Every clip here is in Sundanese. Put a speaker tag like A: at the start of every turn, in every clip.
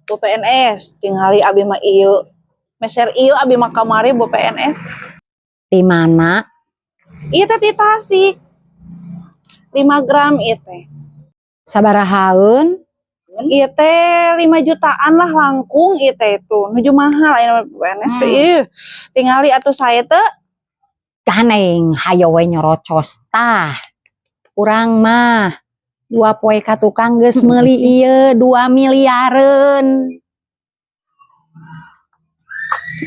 A: Bu PNS, tingali abi mah ieu. Meser ieu abi mah kamari, Bu PNS.
B: Di mana?
A: Ieu teh di Tasik. 5 gram ieu teh.
B: Sabarahaeun?
A: Ieu teh 5 jutaan lah langkung ieu teh tuh. Nuju mahal ayeuna mah, Bu PNS. Ih, tingali atuh saya teh.
B: Ganeng hayo we nyorocos tah. Urang mah 2 poe ka tukang geus meuli ieu 2 miliareun.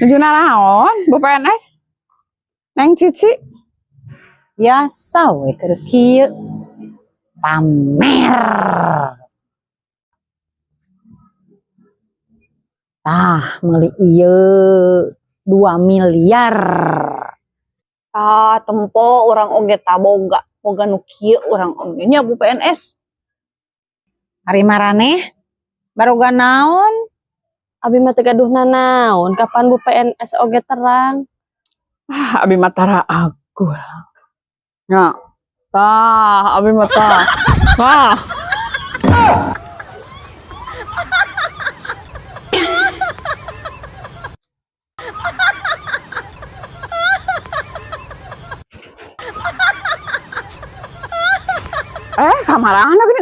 C: Nuju naraon, Bu PNS? Neng Cici?
B: Biasa we keur kieu. Pamer. Tah, meuli ieu 2 miliar.
A: Ah, tempo urang oge taboga. Boga nu kieu urang oge nya, Bu PNS.
B: Ari maraneh baroga naon?
D: Abi mah teu gaduh nanaon, kapan Bu PNS oge terang.
C: Ah, abi mah tara agul. Nya. Tah, abi mah tah. Tah. Eh, kamarana gini.